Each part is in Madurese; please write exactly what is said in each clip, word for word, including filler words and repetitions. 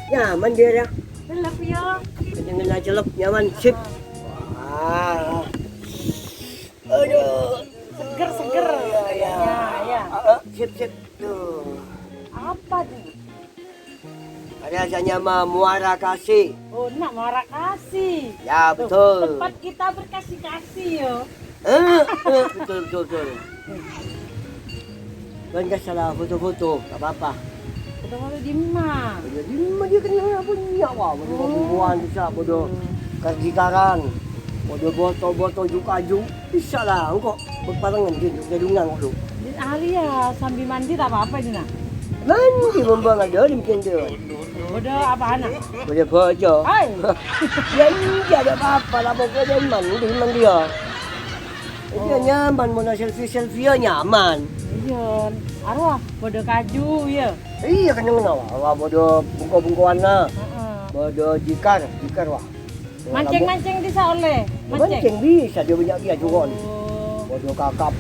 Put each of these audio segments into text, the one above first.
Nyaman dia, ya. Celep, ya. Kedengeran celep, nyaman, sip. Wah. Aduh. Seger, seger. Iya, iya. Ya, ya. Ah, sip, sip. Tuh. Apa tuh? Ada rasanya mah Muara Kasih. Oh, nak Muara Kasih. Ya, tuh, betul. Tempat kita berkasih-kasih, yo. Eh, eh, betul, betul, betul. Kan nggak salah foto-foto, nggak apa-apa. Foto-foto di mana? Ya, di mana dia kan nggak punya, wah, foto-foto. Oh. Bisa, foto. Hmm. Karang-karangan, foto botol-botol, aju-aju. Bisa lah, engko' berparengan, Din, gadungan, waduh. Din, hari ya, sambil mandi tak apa-apa, Din, ah? Mandi, membuang ada, Din, pintu. Bodoh apa anak? Bodoh bocor. Hai. Ya, enggak ada apa-apa lah, pokoknya mandi, mandi ya. Iya, oh, nyaman, mau selfie-selfie ya nyaman. Iya, arwah, bodoh kaju, ya. Iya, kenyang, nah, wah, bodoh bungko-bungkoan, nah. Heeh. Bodoh jikar, jikar, wah. Mancing-mancing bisa oleh? Mancing? Mancing bisa, dia banyak dia juga. Oh. Bodoh kakap.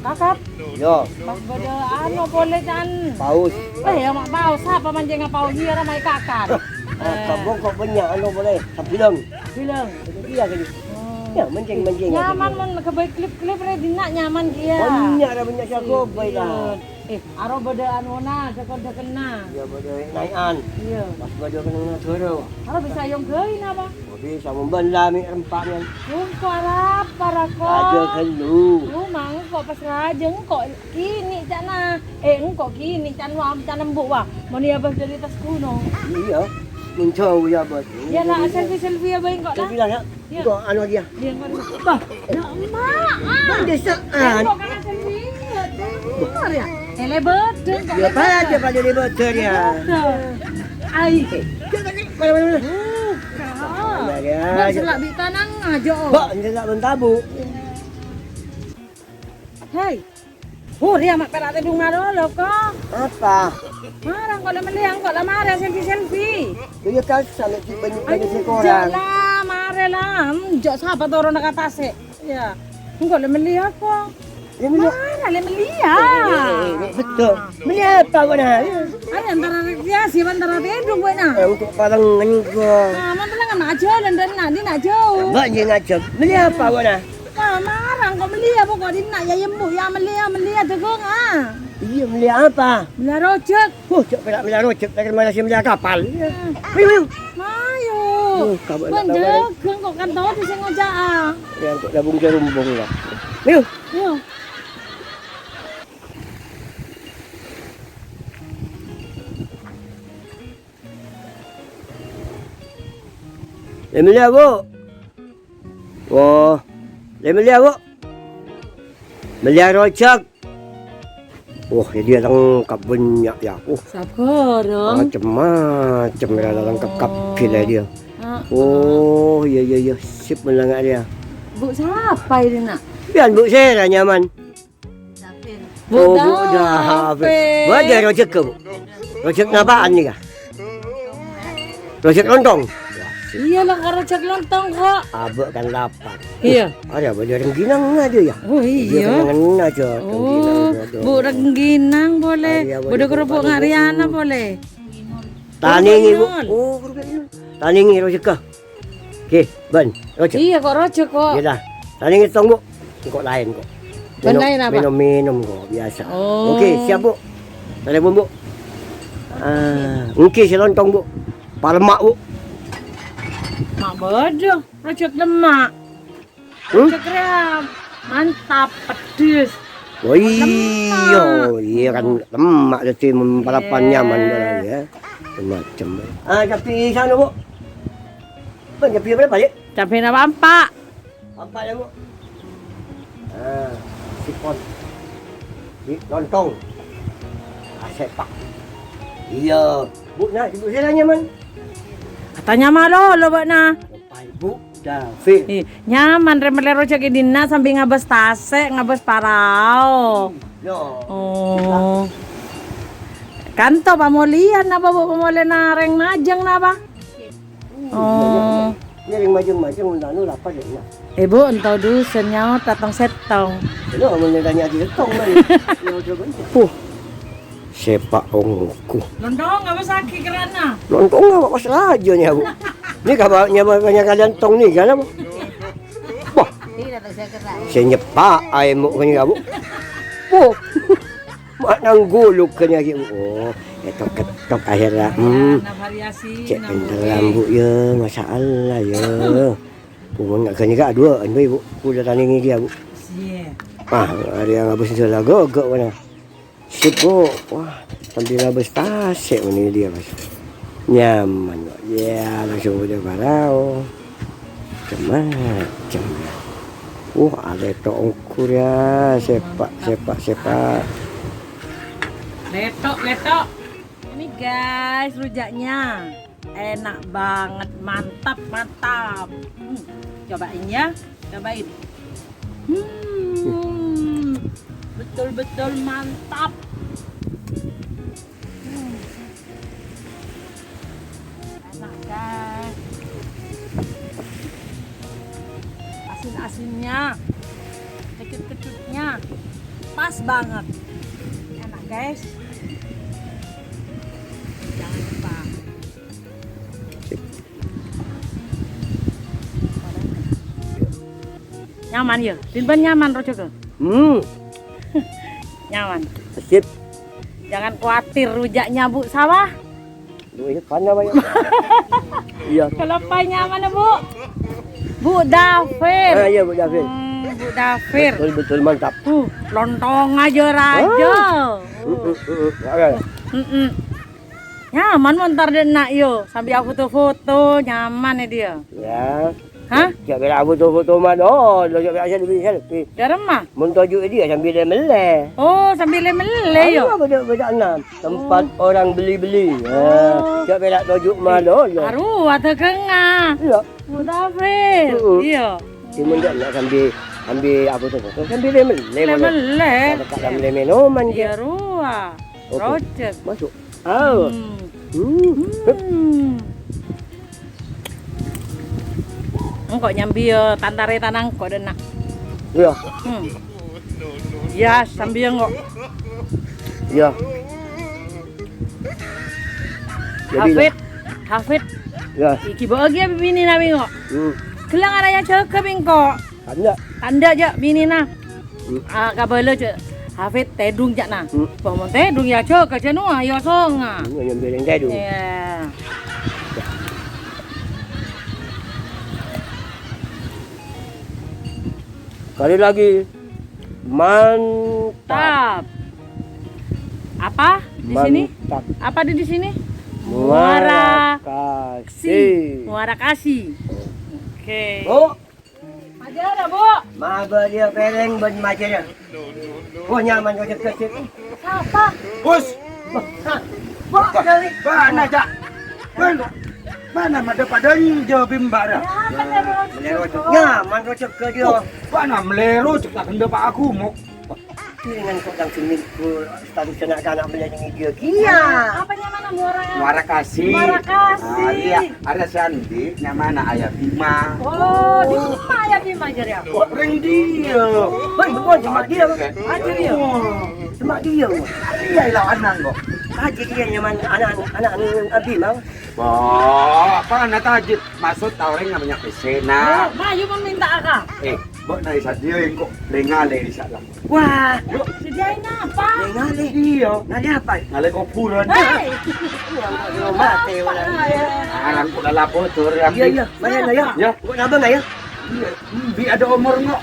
Kakap? Ya. Pas bodoh anu boleh, Can. Paus. Eh, ya, mak paus. Apa mancing apa paus? Iya, ramai kakap. Kakap, eh, kok banyak anu boleh? Sabilang. Bilang. Itu dia tadi. Oh. Ya, mancing-mancing. Nyaman, mon kebaik klip-klip re dinna' nyaman dia. Banyak, ada banyak jago, baiklah. Iya. Eh, aro bâdâ anona, dhâkon-dhâkonna. Iyâ, bâdâ naè'an. Iyâ. Pas bâdâ kennengnga ghârâ. Aro bisa èyonggâi napa? Oh, bisa, mon bâ'na la mè' rempa' mèyan. Engko' arapa, ra, ko'? Rajâ ghâllu. Oh, mangko' pas rajâ, engko' kènè' ca'na. Eh, engko' kènè' ca'na wa-, ca'na embu', wa. Mon iyâ bâs dâri attas ghunong. Iyâ, mon jhâu iyâ bâs. Iyâ, la, selfie-selfie iyâ bhâi engko', la. Selfie, la, ya. Iyâ. Engko' anu aja. Iyâ, engko'. Bah, ya, Mak. Bang, desa, ah. Engko' kana selfie. Bener, ya? Tele bâdâ, engko'. Ya, tele bâdâ. Pada, pada tele bâdâ, ya. Bâdâ. Ai. Eh, coba ni, mana, mana, mana? Buka. Mana, ya? Bang, selak bi' tanang aja, oh. Bang, selak bentabu. Hai. Oh, rèya ma' pèra' tèdung malolo, ko'. Apa? Mara engko' la mellè, engko' la marè selfie-selfie. Iyâ, kan, sampe' di banyu-banyu sè korang. Enjâ' la, marè la. Enjâ' sapa toronna ka tasè'. Iyâ. Engko' la mellè apa? Ya, mellè. Mara la mellè, ya. Eh, eh, eh, eh, betul. Mellè apa, Wana? Arè antara rekreasi, antara tèdung, Wana. Eh, untuk parengngan, ko'. Nah, mon tenang, ma' ajhâlân, dâ' na', dâ' na' jhâu. Mbak, jeng ajhâlân. Mellè apa, Wana? Wah, marang ko' mellè ya, pokok dinna' ya, yembu ya, mellè ya, mellè ya, dhâghâng, ah. Iyâ, mellè apa? Mellè rojhâk. Huh, jhâ' pèra' mellè rojhâk, ta' kèra mellè sè mellè kapal. Iyâ. Hmm. Ayo, ayo. Mayu. Uh, kabâ' bân la dhâghâng kok kan tao sè ngoca'a. Ya, kok gabung jarumbong lah. Ayo. Ayo. Lè mellè, Bu. Wah, lè mellè, Bu. Mellè rojhâk. Wah, ya dia lengkap banyak ya. Uh. Sabar, Om. Macem-macem ya, lengkap kabeh lah dia. Heeh. Oh, iya, iya, iya. Sip, melanggar dia. Bu sapa ini, Nak? Pian, Bu, saya nyaman. Bu, oh, Bu David. David. Bu, ada rojhâk, Bu? Rojhâk napa'an nèka? Rojhâk lontong? Iyâ, la, rojhâk lontong, ko'. Abâ' kan lapar. Iyâ. Uh, ada bâdâ rengginang ada ya? Oh, iyâ. Dia kenangan aja, oh, rengginang ada. Bu, rengginang boleh. Ada, bâdâ kerupuk ngariyana boleh. Tanèngè, Bu. Kerupuk inul. Oh, kerupuk inul. Tanèngè rojhâk. Oke, bân, rojhâk. Iyâ, ko' rojhâk, ko'. Iyâ dah. Tadi ngitung, Bu. Engko' laèn, ko'. Bân laèn apa? Minum, minum, ko', biasa. Oh. Oke, siap, Bu. Telepon, Bu. Ah, ènggi sè lontong, Bu. Palemma', Bu. Ma' bâdâ, rojhâk lemma'. Hmm? Rojhâk rèya mantap, pedhes. Oh, iyâ, lemma'. Iyâ kan lemma' dhâddhi memparapan nyaman barang, ya. Macem-macem. Ah, tapi sana, Bu. Bân, tapi apa, Pak? Cabbhi napa, Pak? Apa ya, Bu? Ah, sipon. Di lontong. Ah, sepak. Iyâ. Bu, nah, ibu saya nyaman. Katanya malu lo, Bu, nah. Apa, Bu? David. Eh, nyaman rè mellè rojhâk è dinna' sambi ngabâs tasè', ngabâs parao. Iyâ. Oh. Kan to pamolèyan napa, Bu? Pamolèyanna rèng majâng napa? Oh. Ngiring majâng-majâng, anu, lapar ya, Mak. Ibu, entau dusen nyaot, tatong settong. Anu, amun nanya di settong, kan. Ya, udah, kan. Puh. Sèpa' ongghu. Lontong apa sakit kerana? Lontong apa pas raja nèka, Bu? Nèka, Pak, nyama, nyama kalian tong nèka, napa? Wah, sè nyèpa' aèmo' kènè', Bu. Wah. Ma' nang guluk kènè', Bu. Oh, ketok-ketok akhirnya. Hmm. Nah, variasi, cek nah, pinter, Bu, ya. Masya Allah, ya. Pun nggak kènè', Kak, dua, anu, Bu. Udah tanding ini dia, Bu. Iya. Ah, ada yang habis itu lah, gogok mana. Sip, Bu. Wah, sambil ngabes tasè' mènè dia, Mas. Nyaman, kok. Ya, langsung udah parao. Cem-macem. Wah, alèto' ongkur ya. Sèpa', sèpa', sèpa'. Letok, letok. Ini, guys, rujaknya. Enak banget, mantap, mantap. Hmm, cobain ya, cobain. Hmm, betul-betul mantap. Hmm. Enak, guys. Asin-asinnya, kecut-kecutnya, pas banget. Enak, guys. Jangan lupa. Nyaman ya? Dinbân nyaman, Rojo, ke? Hmm. Nyaman. Sip. Jangan khawatir, rujaknya Bu Sawah. Bu, iya, kan apa ya? Iya. Kalau apa nyaman, Bu? Bu Dafir. Ah, iya, Bu Dafir. Hmm, Bu Dafir. Betul, betul, mantap. Uh, lontong aja, Raja. Ah. Uh. Mm, mm, mm, mm. Oke. Mm-mm. Nyaman mon entar dâ' enna' yo, sambi afoto-foto, nyaman è dia. Ya. Hah? Jhâ' pèra' afoto-foto man, oh, lo jhâ' pèra' selfie, selfie. Dâremma? Mon toju' è dia sambi lè-mellè. Oh, sambi lè-mellè yo. Apa bâdâ, bâdâ enna' tempat orang beli-beli. Ya. Oh. Jhâ' pèra' toju' man, lo, lo. Arowa dâgângnga. Iya. Mudafir. Mm-mm. Iya. Di mon jhâ' enna' sambi, sambi afoto-foto, sambi lè-mellè. Lè-mellè. Ada kat dalam lè mènoman, iya, dia. Rowa. Oke. Roger. Masuk. Oh. Hmm. Hmm. Hmm. Engko' nyambi yo tantare tanang engko' dâ' enna'. Iya. Hmm. Ya, sambi engko'. Iya. Jadi, Hafid, Hafid. Ya. Iki bawa lagi binèna bi' engko'. Hmm. Ghellâ' araya jâgâ bi' engko'. Tandhâ. Tandhâ jhâ' binèna. Hmm. Ah, kabâlâ jhâ' Hafid tèdung jhâ' na. Hmm. Bâ mon tèdung ya jhâgâ jhâ' nowa ya songa. Hmm, yang bilang tèdung. Iya. Sekali lagi, mantap. Tap. Apa di sini? Mantap. Apa di, di sini? Muara Kasi. Muara Kasi. Oke. Oh. Ajar ya, Bu. Mabâ dia pereng bân majer ya. Wah, nyaman kok cek-cek. Apa? Bos. Bos, kali. Bâ'na, Cak. Bâ'na. Bâ'na madâ padâ jawab mbara. Nyaman kok cek dia. Oh, bâ'na melero cek tak gendha Pak Agung, Mok. Dengan kok langsung minggu status anak-anak beli ini dia kia. Apa nyamana Muara? Muara Kasih. Muara Kasih. Ah, iya, ada Sandi nyamana Ayah Bima. Oh, di mana Ayah Bima, Jer, ya? Kok ring dia? Bang, bukan cuma dia, Bang. Aja dia. Cuma dia, Bang. Iya, ilah anang kok. Aja dia nyaman anak-anak, anak-anak Abi, Bang. Wah, apa anak tajid? Maksud tau orang namanya Pesena. Oh, mayu meminta akak. Eh, mbok nai sadia engko' lengale di salam. Wah, yuk. Sediain apa? Lengale. Iya. Ngale apa? Ngale kuburan. Hei. Yang mau mati orang. Arang kok lalapo tur yang. Iya, iya. Mana ya? Ya. Kok nabang ya? Iya. Bi ada umur nggak?